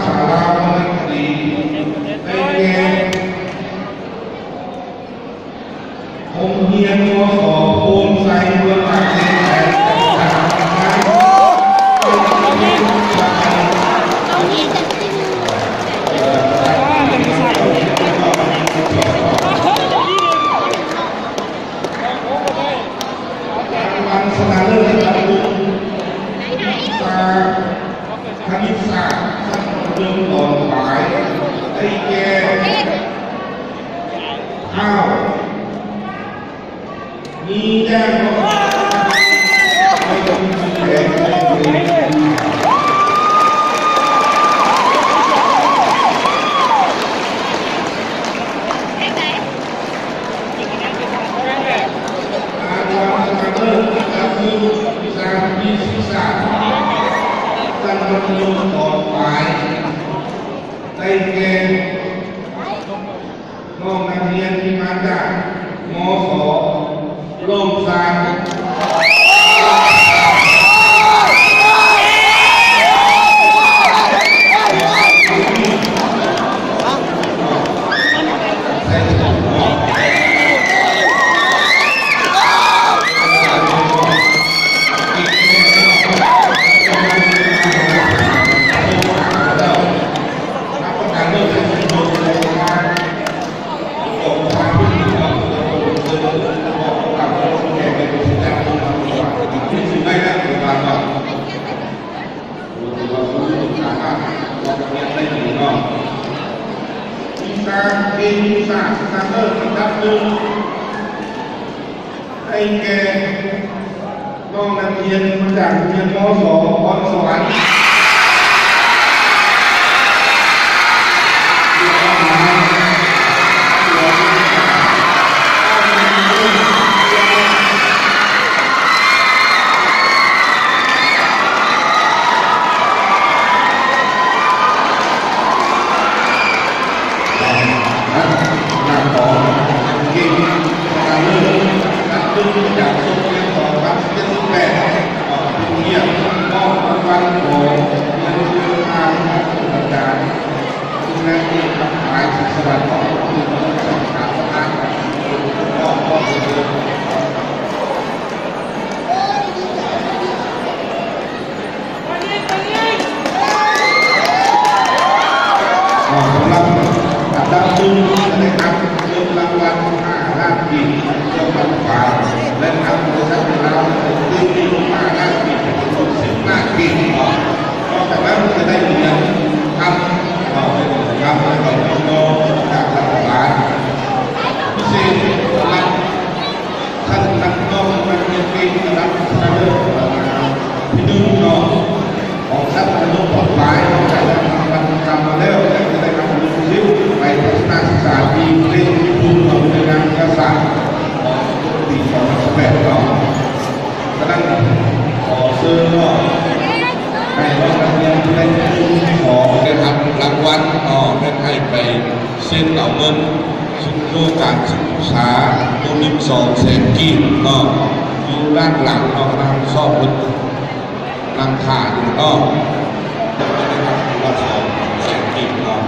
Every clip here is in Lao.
ສາລາວນະຄະດີ ໄດ້ແກ່ ໂຮງຮຽນ ມສ ໂພນໄຊ ເມືອງປາກເຊ ແຂວງຈຳປາສັກ. ລາງວັນຊະນະເລີດລະດັບໜຶ່ງ ວິຊາຄະນິດສາດ ຊັ້ນມັດທະຍົມຕອນປາຍ ໄດ້ແກ່ ອ້າວ ມີແຕ່ ລາງວັນຊະນະເລີດລະດັບໜຶ່ງ ວິຊາວິທະຍາສາດ ຊັ້ນມັດທະຍົມຕອນປາຍ ໄດ້ແກ່ ນ້ອງນັກຮຽນທີ່ມາຈາກ ມສ ລ້ອມຊານ. ວິຊາເຄມີສາດຊະນະເລີດອັນດັບໜຶ່ງ ໄດ້ແກ່ ນ້ອງນັກຮຽນມາຈາກໂຮງຮຽນ ມສ ພອນສະຫວັນ. ແລະ ນາງ ນາງ ເກັ່ງ ຊະນະເລີດ ອັນດັບໜຶ່ງຈາກສົກຮຽນສອງພັນເຈັດສິບແປດ ອອກເປັນກຽດມອບລາງວັນຂອງເງິນເດືອນທາງອາຈານ ຄະນະເອກ ຂາຍສະຫວັນ ຂອງຜູ້ສາສະໜາ ມອບຄວາມເລີດເລີດ. ສຳລັບອັນດັບໜຶ່ງ ຈະໄດ້ຮັບເງິນລາງວັນຫ້າລ້ານກີບ ເພື່ອປັນປາຍ ແລະ ທາງບໍລິສັດລາວ ຈະໄດ້ເງິນຫ້າລ້ານກີບ ເປັນເງິນສິບລ້ານກີບ. ນອກຈາກນັ້ນ ຈະໄດ້ເງິນຄຳ ເປັນເງິນຄຳ ແລະ ກໍເງິນຈາກລັດຖະບານ ພິເສດສຳລັບ ທ່ານນັກຮ້ອງນັກຮຽນເກັ່ງລະດັບຊະນະເລີດທີໜຶ່ງເນາະ ຂອງຊັ້ນມັດທະຍົມປາຍ ຈະໄດ້ຮັບການນຳນຳມາແລ້ວ ແລະ ຈະໄດ້ຮັບເງິນທຶນໄປທັດສະນະສຶກສາທີ່ປະເທດຍີ່ປຸ່ນເນາະ ໃນງານກາຊາຂອງປີສອງພັນສິບແປດເນາະ. ສະນັ້ນ ຂໍເຊີນເນາະ ໃຫ້ນ້ອງນັກຮຽນຜູ້ໃດທີ່ໜຶ່ງ ສອງ ໄດ້ຮັບລາງວັນເນາະ ແມ່ນໃຫ້ໄປ ເຊັນເອົາເງິນ ຊຸມໂຄງການຊຸມສຶກສາ ໂຕໜຶ່ງສອງແສນກີບເນາະ ຢູ່ດ້ານຫຼັງເນາະ ຄະນະຮັບຜິດຊອບເພິ່ນນັ່ງຖ້າຢູ່ເນາະ ຈະໄດ້ຮັບຄົນລະສອງແສນກີບເນາະ.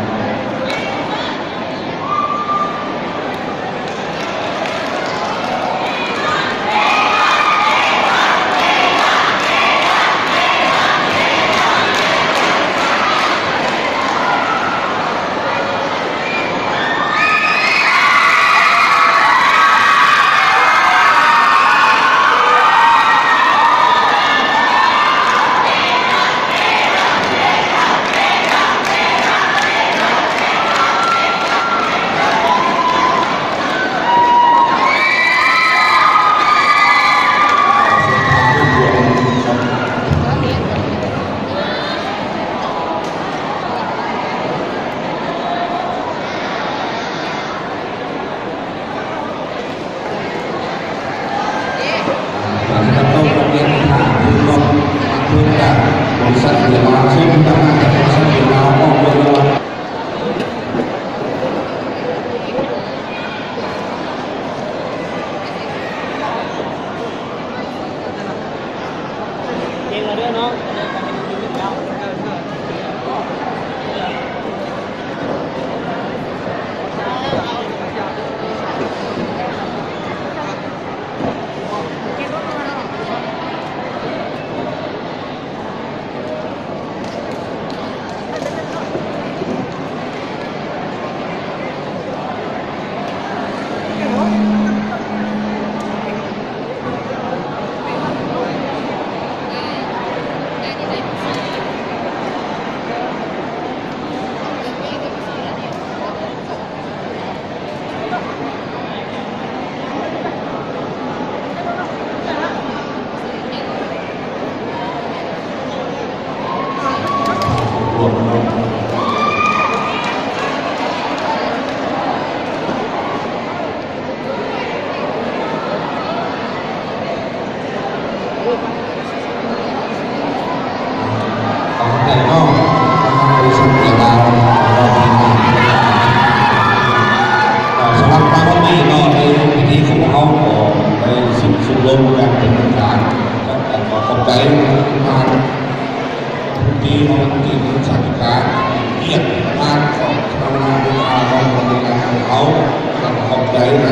ກໍຂອບໃຈນະ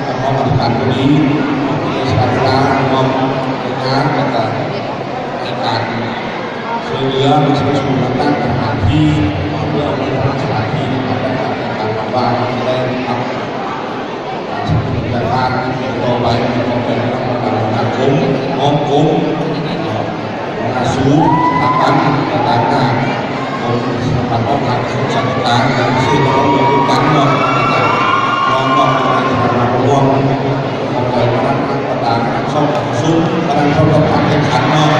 ທາງຫ້ອງອາທິການກໍດີ ທີ່ສະຫຼະເວລາຮ່ວມງານ ແລ້ວກໍໃຫ້ການຊ່ວຍເຫຼືອ ຊ່ວຍຊູນທາງດ້ານສະຖານທີ່ ເພື່ອອຳນວຍສະຖານທີ່ໃຫ້ກັບການຈັດຕັ້ງວາງ ແລະ ການສະໜັບສະໜູນຈັດຕັ້ງຕໍ່ໄປ ຂອບໃຈນຳກຳມະການ ຫົວໜ້າກົມ ຮອງກົມ ຫົວໜ້າສູນ ສະຖາບັນ ປະທານງານ ກົມສະຖາບັນປ້ອງກັນ ສູນສະຫວັດດີການ ແລະ ເສດຖະກິດຮ່ວມກັນເນາະ ແລ້ວກໍນ້ອມໆ ໃນຖານະຮ່ວມ ຂອບໃຈພະນັກງານປະຈຳ ພະນັກງານສອບສວນ ພະນັກງານສອບສວນການແຂ່ງຂັນເນາະ